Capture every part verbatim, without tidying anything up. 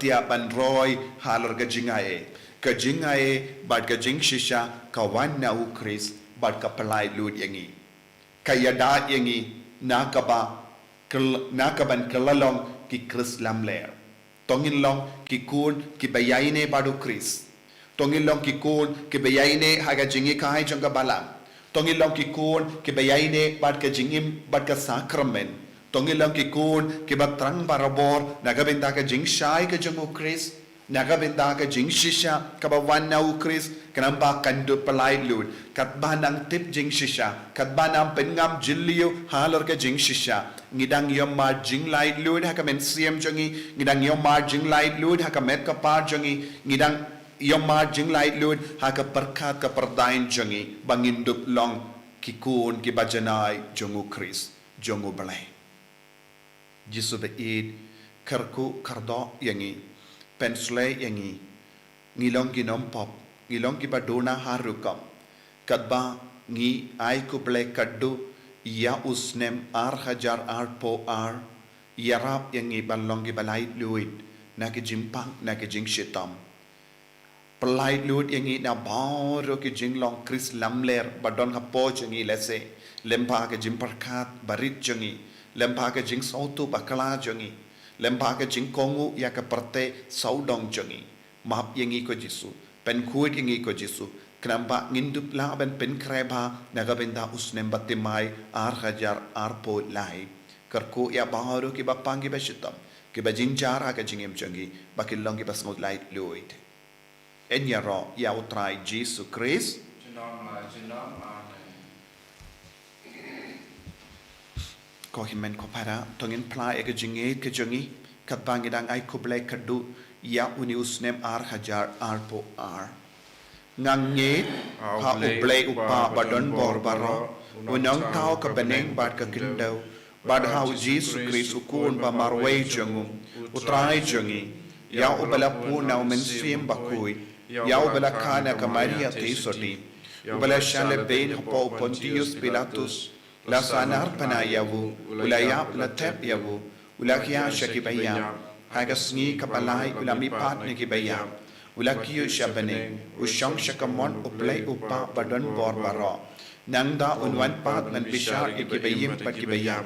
ïa ban roi halor ka jingai. Ka jingai bad ka jingshisha ka wan na u Khrist bad ka pyllait lut ïa ngi. Ka ïada ïa ngi na kaba kyl-, na kaban kylla long ki Khrist lamler. To ngin long ki khun kiba ïaineh bad u Khrist. To ngin long ki khun kiba ïaineh ha ka jinghikai jong ka balang. To ngin long ki khun kiba ïaineh bad ka jingim bad ka sakramen. To ngin long ki khun kiba thrang barabor na ka bynta ka jingshai ka jong u Khrist. Na ka bynta ka jingshisha kaba wan na u Khrist, khnang ba kan dup pyllait lut, katba nang tip jingshisha, katba nang pynngam jylliew halor ka jingshisha, ngi dang ïohmad jinglait lut ha ka mynsiem jong ngi, ngi dang ïohmad jinglait lut ha ka met ka par jong ngi, ngi dang ïohmad jinglait lut ha ka pyrkhat ka pyrdain jong ngi, ba ngin dup long ki khun kiba janai jong u Khrist, jong u Blei. Jisu ba ïeit, kyrkhu kyrdoh ïa ngi, pynshlei ïa ngi, ngi long ki nongpop, ngi long kiba duna ha rukom, katba ngi ai khublei kyrduh ïa u snem ar hajar arphew ar, ïarap ïa ngi ban long kiba laitluid na ki jingpang, na ki jingshitom. Pyllait lut ïa ngi na baroh ki jinglong Khrist lamler ba don hapoh jong ngi, lehse lyngba ka jingpyrkhat barit jong ngi, lyngba ka jingsngewthuh bakla jong ngi, lyngba ka jingkohnguh ïa ka pyrthei sawdong jong ngi. Map ïa ngi ko Jisu, pynkhuid ïa ngi ko Jisu, khnang ba ngin dup lah ban pynkhreh bha na ka bynta u snem bathymmai ar hajar arphew lai. Kyrkhu ïa baroh kiba pang kiba shitom, kiba jynjar ha ka jingim jong ngi, ba kin long kiba sngewlait luid. Yn ïaroh ïa u Trai Jisu Khrist. Junom la junom. Amen. Ko hynmen ko para, to ngin phla ïa ka jingngeit ka jong ngi, katba ngi dang ai khublei kyrduh ïa une u snem ar hajar arphew ar. Nga ngeit ha U Blei U Kpa ba don bor baroh, U Nongthaw ka bneng bad ka khyndew, bad ha U Jisu Khrist u Khun ba marwei jong U, U Trai jong ngi, ïa uba la pun na U Mynsiem Bakhuid, ïa uba la kha na ka Maria Theisotti, uba la shah lehbeiñ hapoh u Pontius Pilatus, la sahnarphna ïa u, u la ïap, la thep ïa u, u la khia sha kiba ïap, ha ka sngi kaba lai u la mihpat na kiba ïap, u la kiew sha bneng, u shong sha kamon U Blei U Kpa ba don bor baroh. Nangta un wan pat ban bishar ïa kiba ïeit bad kiba ïap.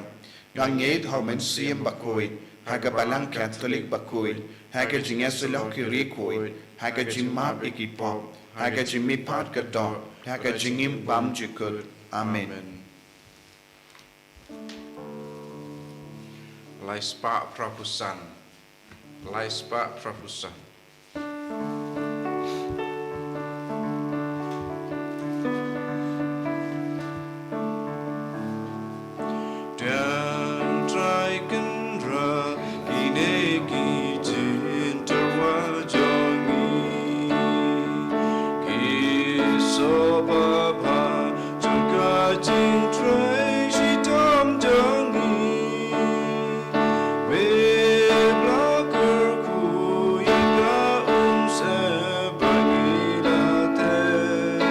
Nga ngeit ha U Mynsiem Bakhuid, ha ka Balang Katholik bakhuid, ha ka jingïasyllok ki riewkhuid, ha ka jingmap ïa ki pop, ha ka jingmihpat ka doh, ha ka jingim bymjukut. Amen. Lai spah phra phew san. Lai spah phra phew san. Tang Trai Kynrad, kine ki jingtyrwa jong ngi, ki sngewbha jong ka jingtrei shitom jong ngi. Me la kyrkhu ïa ka umsyep ba ngi la theh.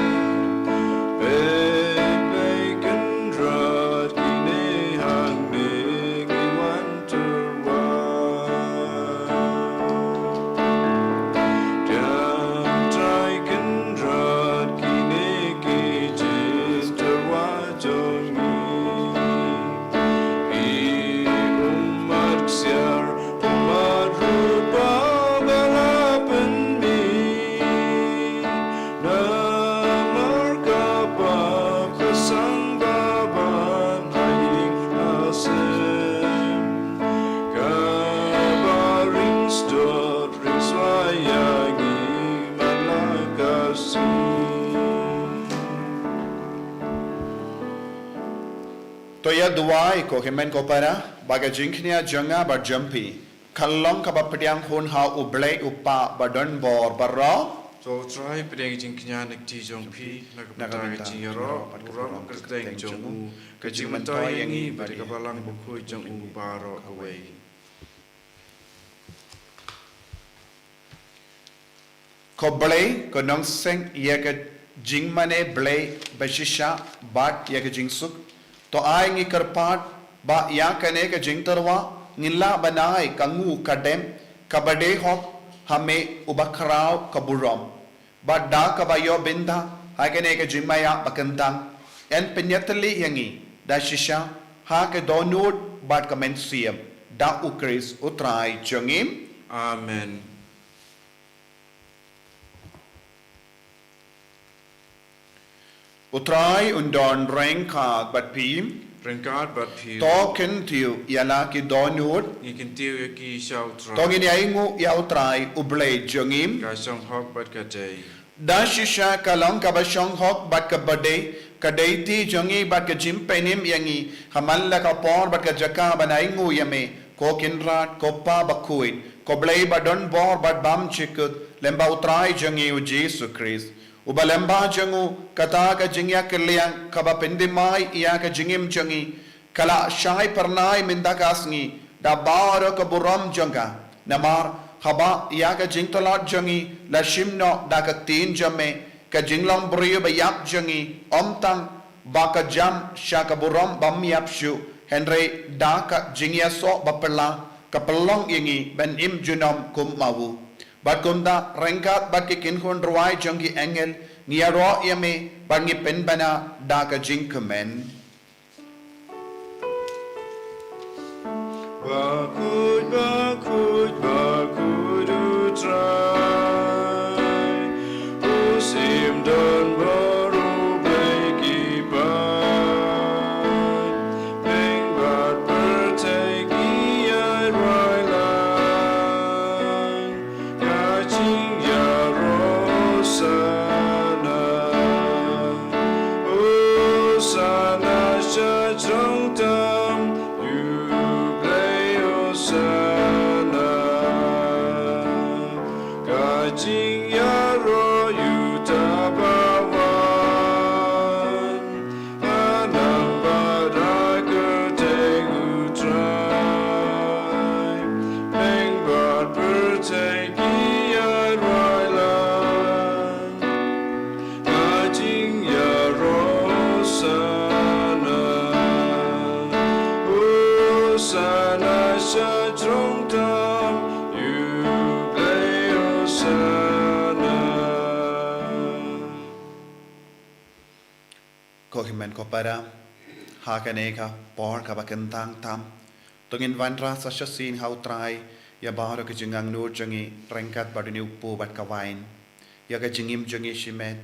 Peit, peit Kynrad, kine hangne ki wan tyrwa. Tang Trai Kynrad, kine ki jingtyrwa jong ngi. Ki ummat ksiar, ummat rupa ba la pynmih. Namar ka pop ka sangbaban ha ïing ha sem, kaba ring sdot ring swai ïa ngi man la ka sngi. To ïa duwai ko hynmen ko para, ba ka jingkñia jong nga bad jong phi kan long kaba pdiang hun ha U Blei U Kpa ba don bor baroh. To U Trai pdiang jingkñia na ka kti jong phi, na ka bynta ka jingïaroh, burom kyrteng jong u, ka jingmyntoi ïa ngi bad ïa ka Balang Bakhuid jong u baroh kawei. Ko Blei, ko nongseng ïa ka jingmane Blei bashisha bad ïa ka jingsuk, to ai ngi kyrpad ba ïa kane ka jingtyrwa ngin lah ban ai ka nguh ka dem kaba dei hok ha me uba khraw ka burom. Bad da kaba ïoh bynta ha kane ka jingmaïa ba kyntang, yn pynïatylli ïa ngi da shisha ha ka dohnud bad ka mynsiem, da U Khrist U Trai jong ngi. Amen. U Trai un don ryngkat bad phi. Ryngkat bad phi. To kyntiew ïa la ki dohnud. Ngi kyntiew ïa ki sha U Trai. To ngin ïa ainguh ïa U Trai U Blei jong ngi. Ka shong hok bad ka dei. Da shisha ka long kaba shong hok bad kaba dei, ka dei ti jong ngi bad ka jingpynim ïa ngi, ha man la ka por bad ka jaka ban ainguh ïa me, ko Kynrad, ko Pa bakhuid, ko Blei ba don bor bad bymjukut, lyngba U Trai jong ngi U Jisu Khrist. Uba lyngba jong u kata ka jingïakylliang kaba pynthymmai ïa ka jingim jong ngi, ka la shai phyrnai mynta ka sngi da baroh ka burom jong ka. Namar haba ïa ka jingtlot jong ngi la shim noh da ka ktien jong me, ka jinglong briew ba ïap jong ngi ym tang ba ka jam sha ka burom bymïap shuh, hynrei da ka jingïasoh ba phylla ka pynlong ïa ngi ban im junom kum ma u. Bad kumta ryngkat bad ki kynhun rwai jong ki angel, ngi ïaroh ïa me bad ngi pynbna da ka jingkmen. Bakhuid, bakhuid, bakhuid U Trai, u syiem don bor, u Blei ki paid, peng bad pyrthei ki ïai rwai lang. Ka jingïaroh Hosana, Hosana sha jrong tam, ïa U Blei Hosana. Ka jingïaroh ïa uta ba wan. Hanang bad ha kyrteng U Trai, peng bad pyrthei ki ïai rwai lang. Ka jingïaroh Hosana, Hosana sha jrong tam, ïa U Blei Hosana. Ko hynmen ko para, ha kane ka por kaba kyntang tam, to ngin wanrah sa shisien ha U Trai ïa baroh ka jingangnud jong ngi ryngkat bad une u kpu bad ka wain, ïa ka jingim jong ngi shimet,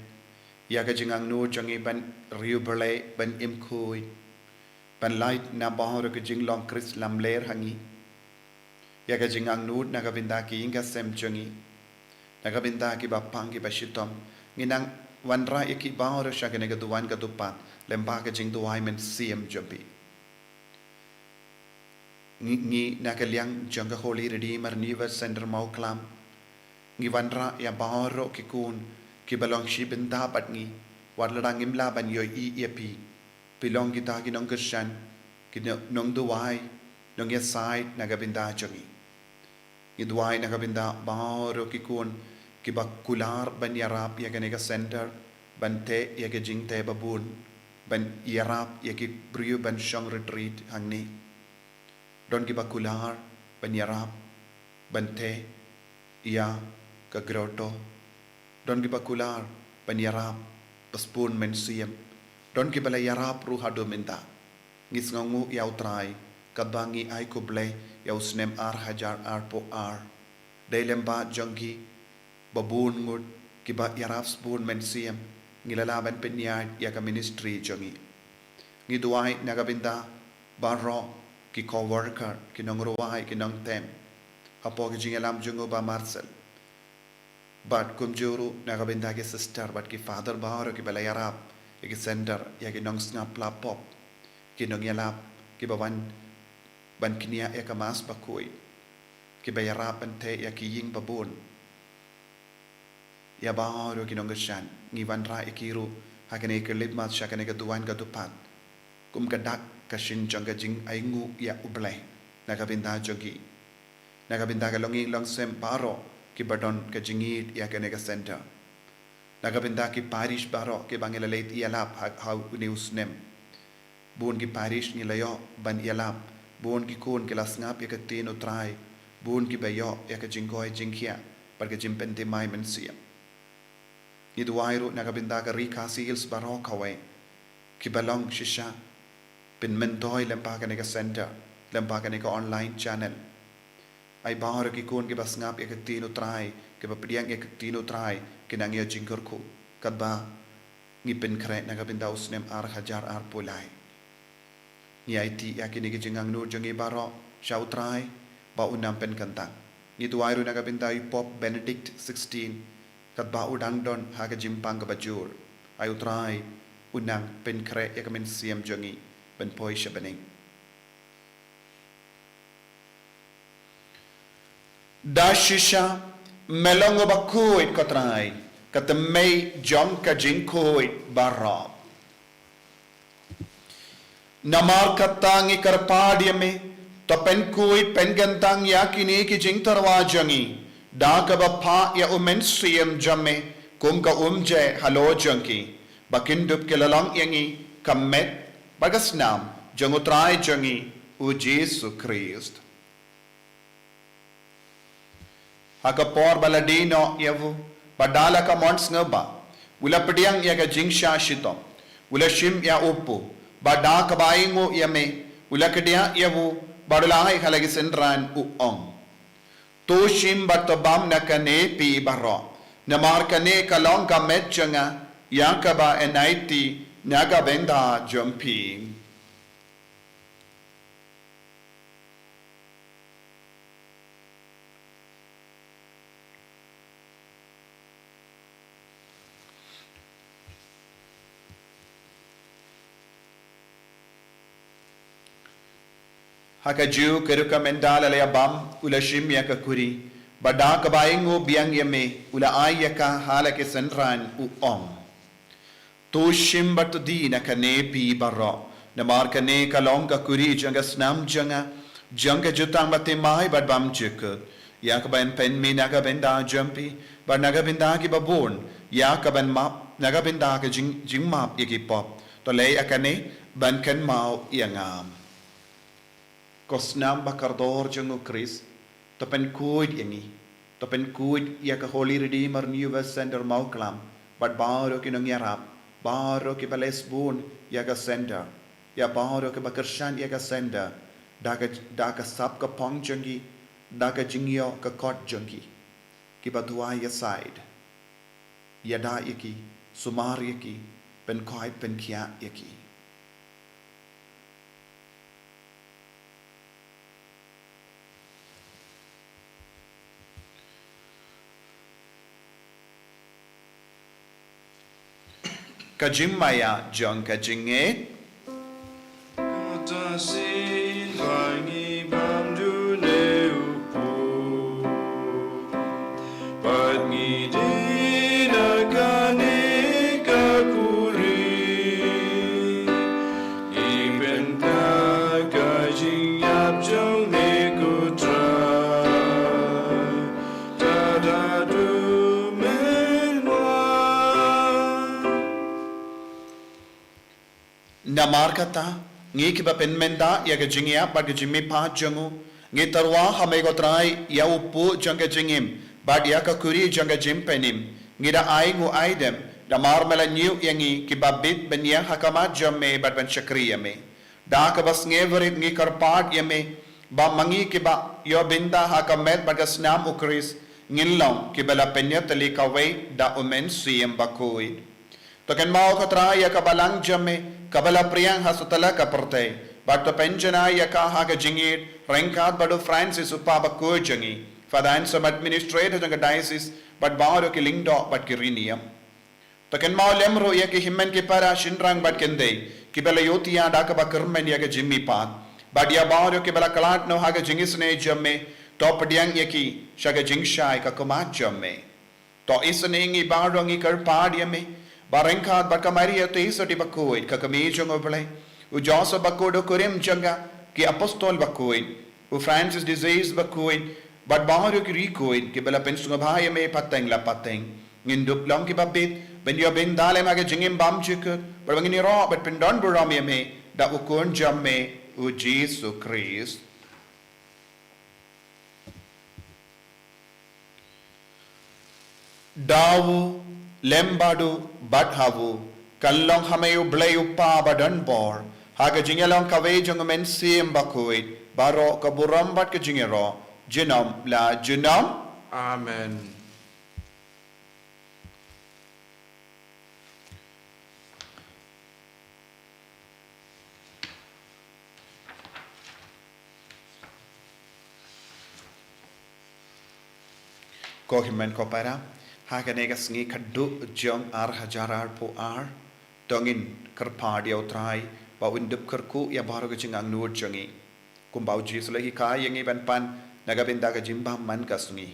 ïa ka jingangnud jong ngi ban riewblei, ban im khuid, ban lait na baroh ka jinglong Khrist lamler ha ngi. Ïa ka jingangnud na ka bynta ki ïing ki sem jong ngi, na ka bynta kiba pang kiba shitom, ngi nang wanrah ïa ki baroh sha kane ka duwan ka dupat lyngba ka jingduwai mynsiem jong phi. Ngi, ngi na ka liang jong ka Holy Redeemer New World Centre Mawklam, ngi wanrah ïa baroh ki khun kiba long shi bynta bad ngi, wat lada ngim lah ban ïohi ïa phi. Phi long kita ki nongkyrshan, ki no-, nongduwai, nongïasaid na ka bynta jong ngi. Ngi duwai na ka bynta baroh ki khun kiba kular ban ïarap ïa kane ka centre, ban teh ïa ka jingteh babun, ban ïarap ïa ki briew ban shong retreat hangne. Don kiba kular ban ïarap ban teh ïa ka grotto. Don kiba kular ban ïarap ba sbun mynsiem. Don kiba la ïarap ruh haduh mynta. Ngi sngewnguh ïa U Trai katba ngi ai khublei ïa u snem ar hajar arphew ar. Dei lyngba jong ki ba bun ngut kiba ïarap sbun mynsiem, ngi la lah ban pynïaid ïa ka ministry jong ngi. Ngi duwai na ka bynta baroh ki co-worker, ki nongrwai, ki nongtem hapoh ka jingïalam jong u Bah Marcel. Bad kumjuh ruh na ka bynta ki sister bad ki father baroh kiba la ïarap ïa ki centre, ïa ki nongsngap la pop, ki nongïalap kiba wan ban knieh ïa ka Mass bakhuid, kiba ïarap ban teh ïa ki ïing babun. Ïa baroh ki nongkyrshan, ngi wanrah ïa ki ruh ha kane ka khyllipmat sha kane ka duwan ka dupat, kum ka dak ka shin jong ka jingainguh ïa U Blei na ka bynta jong ki, na ka bynta ka longïing longsem baroh kiba don ka jingïeid ïa kane ka centre, na ka bynta ki parish baroh kiba ngi la leit ïalap ha, ha une u snem. Bun ki parish ngi la ïoh ban ïalap, bun ki khun ki la sngap ïa ka ktien U Trai, bun kiba ïoh ïa ka jingkoit jingkhiah, bad ka jingpynthymmai mynsiem. Ngi duwai ruh na ka bynta ka Ri Khasi Hills baroh kawei, kiba long shisha pynmyntoi lyngba kane ka center, lyngba kane ka online channel. Ai baroh ki khun kiba sngap ïa ka ktien U Trai, kiba pdiang ïa ka ktien U Trai, kin nang ïoh jingkyrkhu, katba ngi pynkhreh na ka bynta u snem ar hajar arphew lai. Ngi aiti ïa kine ki jingangnud jong ngi baroh sha U Trai, ba un nang pynkyntang. Ngi duwai ruh na ka bynta u Pope Benedict sixteen, katba u dang don ha ka jingpang kaba jur. Ai U Trai un nang pynkhreh ïa ka mynsiem jong ngi ban poi sha bneng. Da shisha me long uba khuid, ko Trai, ka tymmen jong ka jingkhuid baroh. Namar kata ngi kyrpad ïa me, to pynkhuid pynkyntang ïa kine ki jingtyrwa jong ngi, da kaba phah ïa u Mynsiem jong me kum ka umjai halor jong ki, ba kin dup ki la long ïa ngi ka met bad ka snam jong U Trai jong ngi, U Jisu Khrist. Ha ka por ba la die noh ïa u, bad da la ka mon sngewbha, u la pdiang ïa ka jingshah shitom, u la shim ïa u kpu, bad da kaba ainguh ïa me, u la kdiah ïa u, bad u la ai ha la ki synran, u ong: To shim bad to bam na kane phi baroh, namar kane ka long ka met jong nga, ïa kaba yn aiti na ka bynta jong phi. Ha kajuh ka rukom ynda la ïa bam, u la shim ïa ka kuri, bad da kaba ainguh biang ïa me, u la ai ïa ka ha la ki synran, u ong: To shim bad to die na kane phi baroh, namar kane ka long ka kuri jong ka snam jong nga, jong ka jutang bathymmai bad bymjukut, ïa kaba yn pynmih na ka bynta jong phi bad na ka bynta kiba bun, ïa kaban map, na ka bynta ka jing, jingmap ïa ki pop. To leh ïa kane ban kynmaw ïa nga. Ko snam ba kordor jong U Khrist, to pynkhuid ïa ngi, to pynkhuid ïa ka Holy Redeemer New West Center Mawklam, bad baroh ki nongïarap, baroh kiba leh shibun ïa ka center, ïa baroh kiba kyrshan ïa ka center, da ka, da ka sap ka phong jong ki, da ka jingïoh ka kot jong ki, kiba duwai ïasaid. Ïada ïa ki, sumar ïa ki, pynkhuid pynkhiah ïa ki. Ka jingmaïa jong ka jingngeit. Kata shisien ba ngi bam dune u kpu, bad ngi die na kane ka kuri, ngi pynkylla ka jingïap jong me, ko Trai, tad haduh mynwan. Namar kata, ngi kiba pynmynta ïa ka jingïap bad ka jingmihpat jong u, ngi tyrwa ha me, ko Trai, ïa u kpu jong ka jingim bad ïa ka kuri jong ka jingpynim. Ngi da ainguh aidem, namar me la ñiew ïa ngi kiba bit ban ïeng ha khmat jong me bad ban shakri ïa me. Da kaba sngewrit ngi kyrpad ïa me, ba ma ngi kiba ïoh bynta ha ka met bad ka snam U Khrist, ngin long kiba la pynïatylli kawei da U Mynsiem Bakhuid. To kynmaw, ko Trai, ïa ka balang jong me kaba la pdiang ha satlak ka pyrthei, bad to pynjanai ïa ka ha ka jingïeit, ryngkat bad u Francis u Pope bakhuid jong ngi, Father Anselm, administrator jong ka diocese, bad baroh ki lyngdoh bad ki riewniam. To kynmaw lem ruh ïa ki hynmen ki para shynrang bad khyndai kiba la ïohthiah da kaba kyrmen ïa ka jingmihpat, bad ïa baroh kiba la khlad noh ha ka jingisynei jong me, to pdiang ïa ki sha ka jingshai ka khmat jong me. To isynei ïa ngi baroh, ngi kyrpad ïa me, ba ryngkat bad ka Maria Theisotti bakhuid, ka Kmie jong U Blei, u Joseph bakhuid u kurim jong ka, ki apostol bakhuid, u Francis de Assisi bakhuid, bad baroh ki riewkhuid kiba la pynsngewbha ïa me pateng la pateng, ngin dup long kiba bit ban ïoh bynta lem ha ka jingim bymjukut, bad ba ngin ïaroh bad pyndonburom ïa me da u Khun jong me, u Jisu Khrist. Da u lem bad u bad ha u, kan long ha me u Blei u Kpa ba don bor, ha ka jingïalong kawei jong u Mynsiem Bakhuid, baroh ka burom bad ka jingïaroh, junom la junom. Amen. Ko hynmen ko para, ha kane ka sngi khatduh jong ar hajar arphew ar, to ngin kyrpad ïa u Trai ba un dup kyrkhu ïa baroh ka jingangnud jong ngi. Kumba u Jisu u la hikai ïa ngi ban pan na ka bynta ka jingbymman ka sngi,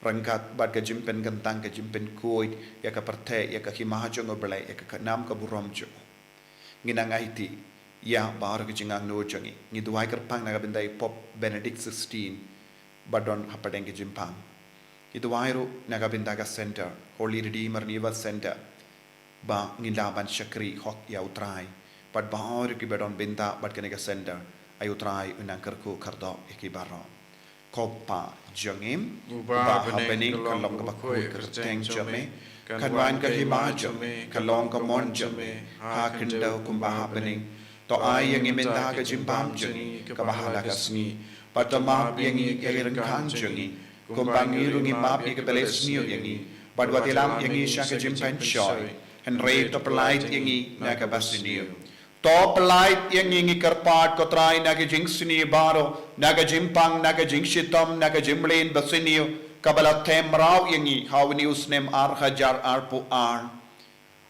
ryngkat bad ka jingpynkyntang, ka jingpynkhuid ïa ka pyrthei ïa ka hima jong u Blei, ïa ka khnam ka burom jong u. Ngi nang aiti ïa baroh ka jingangnud jong ngi. Ngi duwai kyrpang na ka bynta i Pope Benedict sixteen ba don hapdeng ka jingpang. Ngi duwai ruh na ka bynta ka center, Holy Redeemer Renewal Center, ba ngin lah ban shakri hok ïa u Trai. Bad baroh kiba don bynta bad kane ka center, ai u Trai un nang kyrkhu kyrdoh ïa ki baroh. Ko Pa jong ngi uba ha bneng, ka long kaba khuid ka kyrteng jong me, kan wan ka hima jong me, ka long ka mon jong me ha khyndew kumba ha bneng. To ai ïa ngi mynta ka jingbam jong ngi kaba ha la ka sngi, bad to map ïa ngi ïa ki ryngkang jong ngi, kumba ngi ruh ngi map ïa kiba leh sniew ïa ngi, bad wat ïalam ïa ngi sha ka jingpynshoi, hynrei to pyllait ïa ngi na kaba sniew. To pyllait ïa ngi, ngi kyrpad ko Trai, na ka jingsniew baroh, na ka jingpang, na ka jingshitom, na ka jingmlien basniew kaba la them rau ïa ngi ha une u snem ar hajar arphew ar.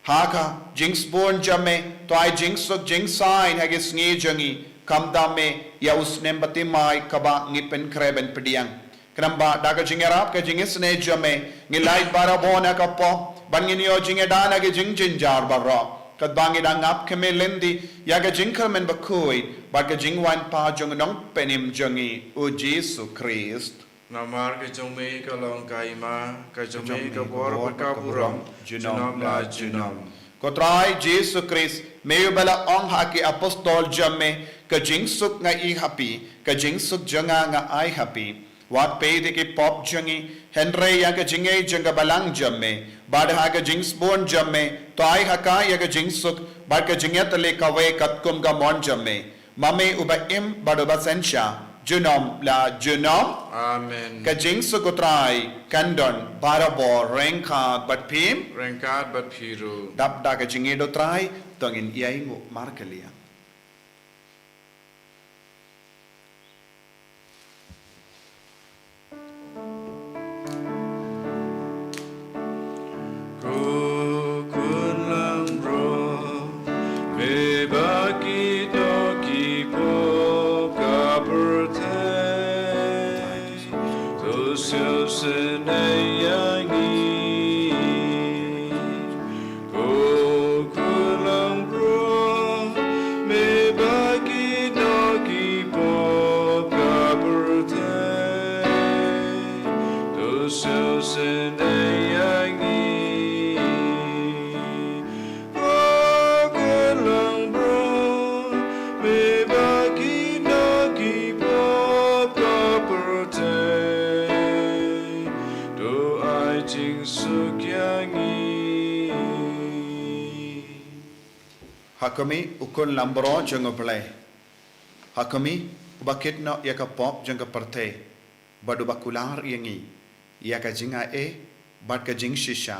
Ha ka jingsbun jong me, to ai jingsuk jingsaiñ ha ki sngi jong ngi, khamtam me ïa u snem bathymmai kaba ngi pynkhreh ban pdiang. Khnang ba da ka jingïarap ka jingisynei jong me, ngi lait barabor na ka pop, ban ngin ïoh jingïada na ki jingjynjar baroh, katba ngi dang ap khmih lynti ïa ka jingkyrmen bakhuid bad ka jingwan pat jong u Nongpynim jong ngi, u Jisu Khrist. Namar ka jong me ka long ka hima, ka jong me ka bor bad ka burom, junom la junom. Ko Trai Jisu Khrist, me uba la ong ha ki apostol jong me, ka jingsuk nga ai ha phi, ka jingsuk jong nga nga ai ha phi. Wat peit ïa ki pop jong ngi, hynrei ïa ka jingngeit jong ka balang jong me, bad ha ka jingsbun jong me, to ai ha ka ïa ka jingsuk bad ka jingïatylli kawei katkum ka mon jong me. Ma me uba im bad uba synshar, junom la junom. Amen. Ka jingsuk u Trai kan don barabor ryngkat bad phi. Ryngkat bad phi ruh. Dap da ka jingïeit u Trai, to ngin ïai nguh markylliang. Ko Khun Langbrot, me ba kito ki pop ka pyrthei, to siewsynei ïa ngi. Ko Khun Langbrot, me ba kito ki pop ka pyrthei, to siewsynei ïa ngi. Ko Khun Langbrot, me ba kito ki pop ka pyrthei, to ai jingsuk ïa ngi. Ha khmih, u Khun Langbrot jong u Blei. Ha khmih, uba kit noh ïa ka pop jong ka pyrthei, bad uba kular ïa ngi ïa ka jingai bad ka jingshisha,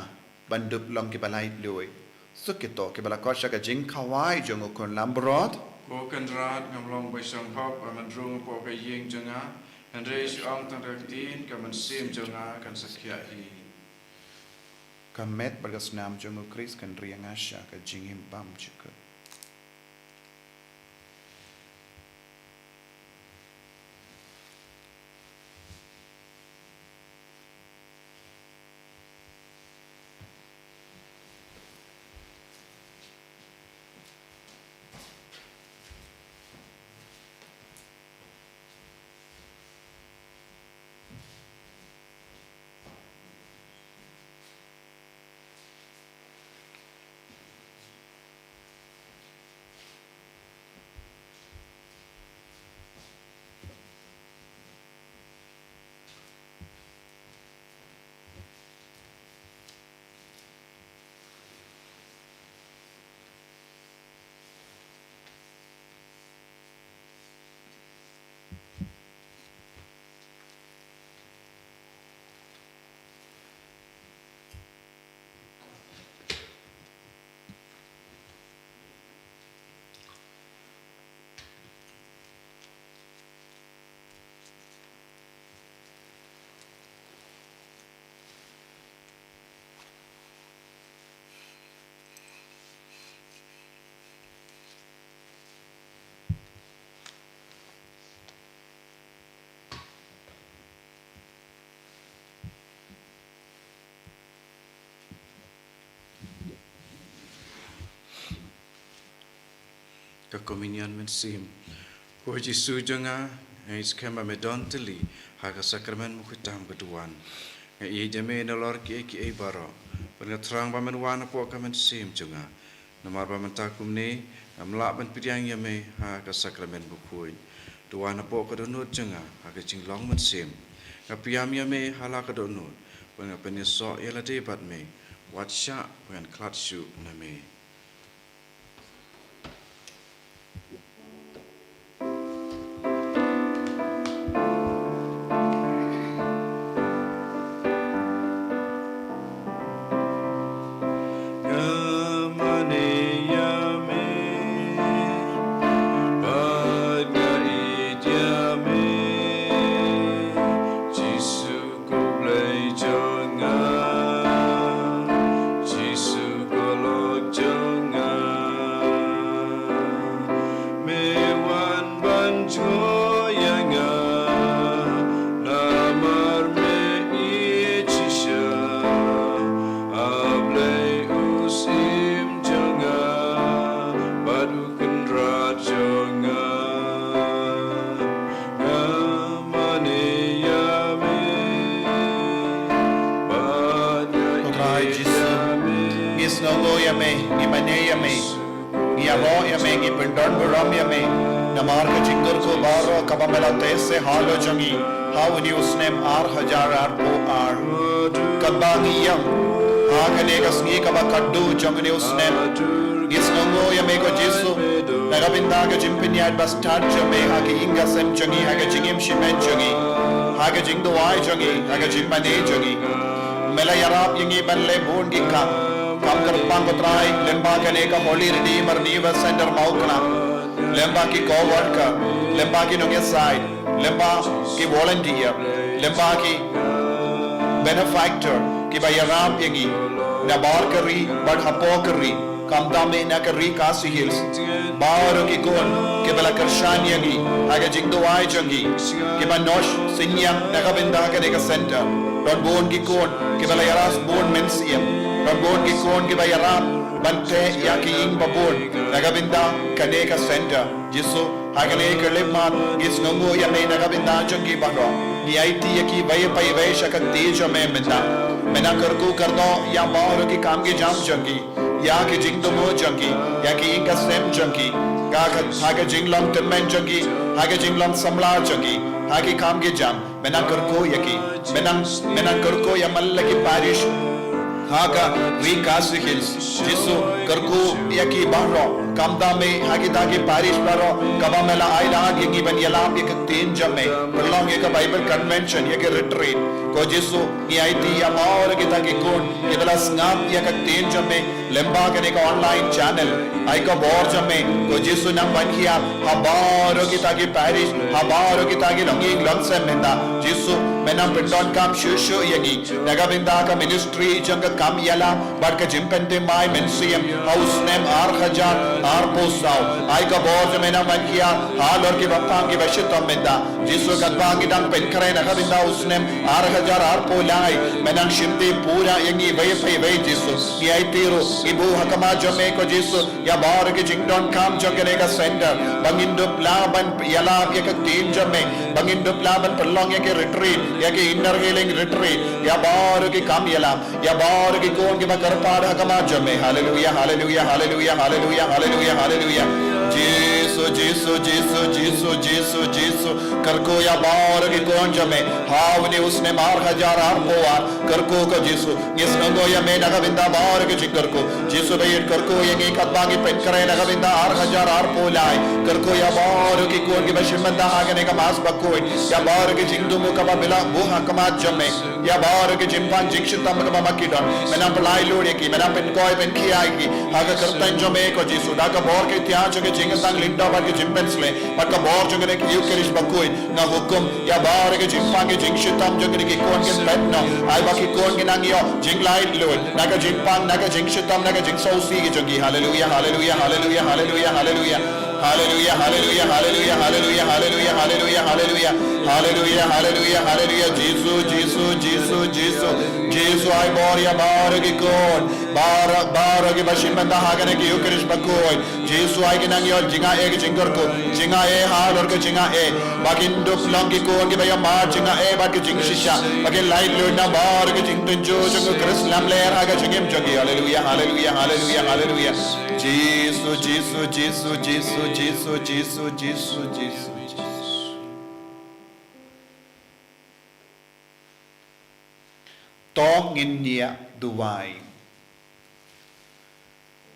ban dup long kiba laitluid. Suk kito kiba la koit sha ka jingkhawai jong u Khun Langbrot. Ko Kynrad, ngam long ba shong hok ban rung hapoh ka ïing jong nga, hynrei shu ong tang da ka ktien, ka mynsiem jong nga kan sa khiah hi. Ka met bad ka snam jong u Khrist kan ri ïa nga sha ka jingim bymjukut. Ka Communion Mynsiem. Ko Jisu jong nga, nga ngeit skhem ba me don tylli ha ka sakramen mukhuid tam ka duwan. Nga ïeit ïa me nalor kiei kiei baroh, bad nga thrang ba men wan hapoh ka mynsiem jong nga. Namar ba mynta kumne ngam lah ban pdiang ïa me ha ka sakramen mukhuid. To wan hapoh ka dohnud jong nga ha ka jinglong mynsiem. Nga pdiang ïa me ha la ka dohnud, bad nga pynïasoh ïa lade bad me. Wat shah ba ngan khlad shuh na me. Nga mane ïa me, bad nga ïeit ïa me, Jisu ko Blei jong nga, Jisu ko Lord jong nga. Me wan ban jngoh ïa nga, namar me ïeit shisha ha Blei u Syiem jong nga, bad u Kynrad jong nga. Nga mane ïa me, bad nga ïeit ïa me. Ko Trai Jisu, ngi sngewnguh ïa me, ngi mane ïa me, ngi ïaroh ïa me, ngi pyndonburom ïa me. Namar ka jingkyrkhu baroh kaba me la teh seh halor jong ngi ha une u snem ar hajar arphew ar. Katba ngi ïeng ha kane ka sngi kaba khatduh jong une u snem, ngi sngewnguh ïa me ko Jisu, na ka bynta ka jingpynïaid bastad jong me ha ka ïing ka sem jong ngi, ha ka jingim shimet jong ngi, ha ka jingduwai jong ngi, ha ka jingmane jong ngi. Me la ïarap ïa ngi ban leh bun ki kam, kam kyrpang ko Trai, lyngba kane ka Holy Redeemer Renewal Center Mawkyrwat, lyngba ki co-worker, lyngba ki nongïasaid, lyngba ki volunteer, lyngba ki benefactor kiba ïarap ïa ngi na bar ka ri bad hapoh ka ri, khamtam eh na ka ri Khasi Hills. Baroh ki khun kiba la kyrshan ïa ngi ha ka jingduwai jong ngi, kiba nosh synñiang na ka bynta kane ka center. Don bun ki khun kiba la ïarap bun mynsiem. Don bun ki khun kiba ïarap ban teh ïa ki ïing ba bun na ka bynta kane ka center. Jisu, ha kane ka khyllipmat ngi sngewnguh ïa me na ka bynta jong ki baroh. Ngi aiti ïa kiwei pa iwei sha ka kti jong me mynta. Me nang kyrkhu kyrdoh ïa baroh ki kam ki jam jong ki, ïa ki jingthmu jong ki, ïa ki ïing ki sem jong ki, ha ka, ha ka jinglong tymmen jong ki, ha ka jinglong samla jong ki, ha ki kam ki jam. Me nang kyrkhu ïa ki. Me nang, me nang kyrkhu ïa man la ki parish ha ka ri Khasi Hills. Jisu, kyrkhu ïa ki baroh. Khamtam eh ha kita ki parish baroh kaba me la ai lad ïa ngi ban ïalap ïa ka ktien jong me, pynlong ïa ka Bible convention, ïa ka retreat. Ko Jisu, ngi aiti ïa baroh kita ki khun kiba la sngap ïa ka ktien jong me lyngba kane ka online channel. Ai ka bor jong me ko Jisu nang wan hiar ha baroh kita ki parish, ha baroh kita ki longïing longsem mynta. Jisu, me nang pyndonkam shuh shuh ïa ngi na ka bynta ka ministry jong ka kam ïalap bad ka jingpynthymmai mynsiem ha u snem ar hajar arphew saw. Ai ka bor jong me nang wan hiar halor kiba pang kiba shitom mynta. Jisu, katba ngi dang pynkhreh na ka bynta u snem ar hajar arphew lai, me nang shimti pura ïa ngi iwei pa iwei Jisu. Ngi aiti ruh, ngi buh ha khmat jong me ko Jisu ïa baroh ki jingdonkam jong kane ka center, ba ngin dup lah ban ïalap ïa ka ktien jong me, ba ngin dup lah ban pynlong ïa ki retreat, ïa ki inner healing retreat, ïa baroh ki kam ïalap, ïa baroh ki khun kiba kyrpad ha khmat jong me. Haleluia, haleluia, haleluia, haleluia, haleluia, haleluia. Jisu, Jisu, Jisu, Jisu, Jisu, Jisu. Kyrkhu ïa baroh ki khun jong me ha une u snem ar hajar arphew ar. Kyrkhu ko Jisu. Ngi sngewnguh ïa me na ka bynta baroh ki jingkyrkhu. Jisu baieit, kyrkhu ïa ngi katba ngi pynkhreh na ka bynta ar hajar arphew lai. Kyrkhu ïa baroh ki khun kiba shim bynta ha kane ka Mass Bakhuid. Ïa baroh ki jingthmu kaba me la buh ha khmat jong me. Ïa baroh ki jingpang jingshitom kaba ma ki don, me nang pynlait lut ïa ki, me nang pynkhuid pynkhia ïa ki ha ka kyrteng jong me ko Jisu. Da ka bor ka ïtiad jong ka jingïaseng lyngdoh bad ka jingpynshlei bad ka bor jong kane ka Eucharist Bakhuid, nga hukum ïa baroh ki jingpang ki jingshitom jong kine ki khun kin phet noh. Ai ba ki khun kin nang ïoh jinglait lut na ka jingpang, na ka jingshitom, na ka jingsngewsih ki jong ki. Haleluia, haleluia, haleluia, haleluia, haleluia. Haleluia, haleluia, haleluia, haleluia, haleluia, haleluia, haleluia. Haleluya, haleluya, haleluya. Jisu, Jisu, Jisu, Jisu. Jisu, ai bor ïa baroh ki khun, baroh, baroh kiba shim bynta ha kane ka Eucharist bakhuid. Jisu, ai kin nang ïoh jingaiei ka jingkyrkhu, jingaiei halor ka jingaiei. Ba kin dup long ki khun kiba ïohmad jingaiei bad ka jingshisha. Ba kin lait lut na baroh ka jingtynjuh jong u Khrist lamler ha ka jingim jong ki. Haleluya, haleluya, haleluya, haleluya. Jisu, Jisu, Jisu, Jisu. To ngin ïa duwai.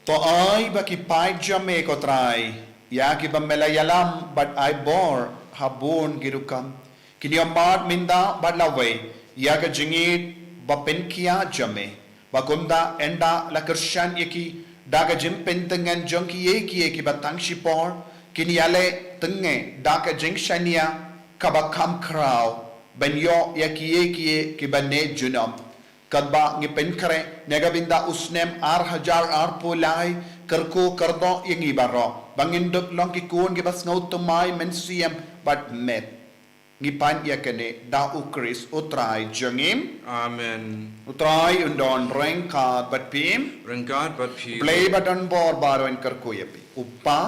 To ai ba ki paid jong me, ko Trai, ïa kiba me la ïalam bad ai bor ha bun ki rukom, kin ïohmad mynta bad lawei ïa ka jingïeit ba pynkhiah jong me. Ba kumta ynda la kyrshan ïa ki da ka jingpyntngen jong kiei kiei kiba tang shipor, kin ïaleh tyngnge da ka jingshaniah kaba kham khraw ban ïoh ïa kiei kiei kiba neh junom. Katba ngi pynkhreh na ka bynta u snem ar hajar arphew lai, kyrkhu kyrdoh ïa ngi baroh ba ngin dup long ki khun kiba sngewthuh mai mynsiem bad met. Ngi pan ïa kane da u Khrist u Trai jong ngi. Amen. U Trai un don ryngkat bad phi. Ryngkat bad phi. Blei ba don bor baroh un kyrkhu ïa phi, u Kpa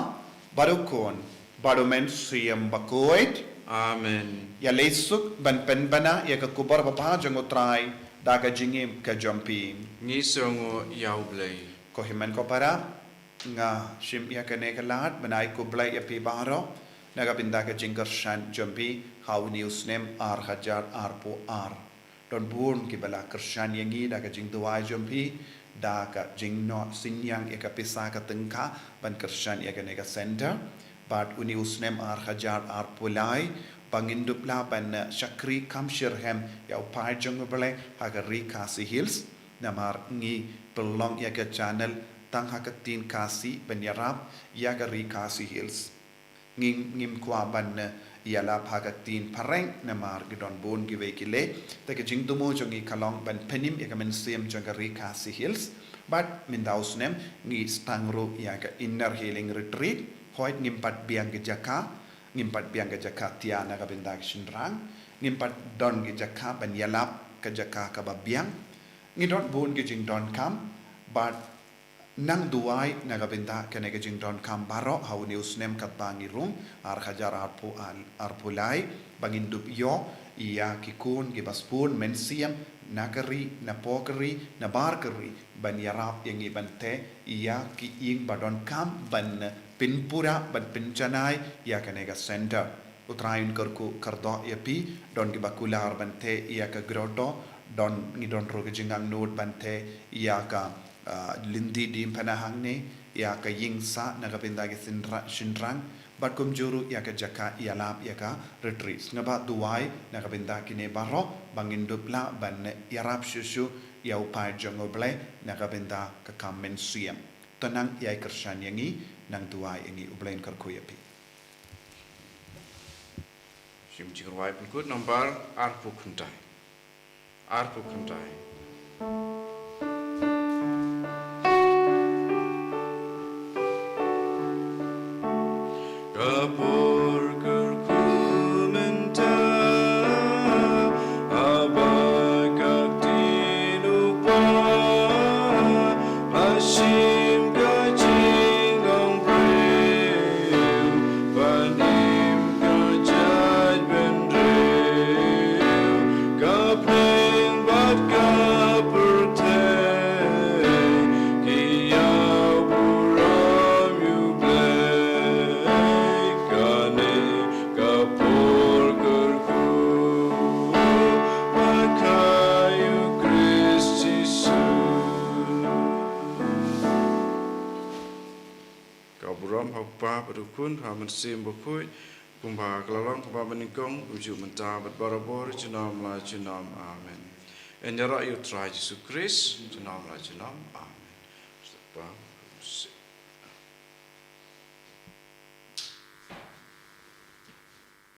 bad u Khun bad u Mynsiem Bakhuid. Amen. Ïaleh suk ban pynbna ïa ka khubor babha jong u Trai da ka jingim ka jong phi. Ngi sngewnguh ïa u Blei. Ko hynmen ko para, nga shim ïa kane ka lad ban ai khublei ïa phi baroh na ka bynta ka jingkyrshan jong phi ha une u snem ar hajar arphew ar. Don bun kiba la kyrshan ïa ngi da ka jingduwai jong phi, da ka jingnoh synñiang ïa ka pisa ka tyngka ban kyrshan ïa kane ka center. Bad une u snem ar hajar arphew lai, ba ngin dup lah ban, eh, shakri kham shitrhem ïa u paid jong u Blei ha ka Ri Khasi Hills. Namar ngi pynlong ïa ka channel tang ha ka ktien Khasi ban ïarap ïa ka Ri Khasi Hills. Ngim, ngim kwah ban, eh, ïalap ha ka ktien phareng namar ki don bun kiwei ki leh. Te ka jingthmu jong ngi ka long ban pynim ïa ka mynsiem jong ka Ri Khasi Hills. Bad mynta u snem ngi sdang ruh ïa ka Inner Healing Retreat. Hooid, ngim pat biang ka jaka, ngim pat biang ka jaka thiah na ka bynta ka shynrang. Ngim pat don ka jaka ban ïalap ka jaka kaba biang. Ngi don bun ki jingdonkam bad nang duwai na ka bynta kane ka jingdonkam baroh ha une u snem katba ngi rung ar hajar arphew, arphew lai, ba ngin dup ïoh ïa ki khun kiba sbun mynsiem na ka ri, na poh ka ri, na bar ka ri, ban ïarap ïa ngi ban teh ïa ki ïing ba donkam ban pynpura, ban pynjanai ïa kane ka center. U Trai un kyrkhu kyrdoh ïa phi. Don kiba kular ban teh ïa ka grotto, don, ngi don ruh ka jingangnud ban teh ïa ka, ah, lynti diengphna hangne, ïa ka ïing sah na ka bynta ki shynra-, shynrang, bad kumjuh ruh ïa ka jaka ïalap ïa ka retreat. Sngewbha duwai na ka bynta kine baroh ba ngin dup lah ban ïarap shuh shuh ïa u paid jong u Blei na ka bynta ka kam mynsiem. To nang ïai kyrshan ïa ngi, nang duwai ïa ngi. U Blei un kyrkhu ïa phi. Shim jingrwai pynkut nambar arphew khyndai. Arphew khyndai. Ka por kyrkhu mynta, haba ka ktien u Kpa, la shim ka jinglong briew, ba nim ka jaitbynriew, ka bneng bad ka pyrthei, ki ïa burom ïa u Blei. Kane ka por kyrkhu, ba kha ïa u Khrist Jisu. Ka burom ha u Kpa bad u Khun bad u Mynsiem Bakhuid, kumba ka la long, kumba mynnyngkong, kumjuh mynta bad barabor, junom la junom. Amen. Yn ïaroh ïa u Trai Jisu Khrist, junom la junom. Amen.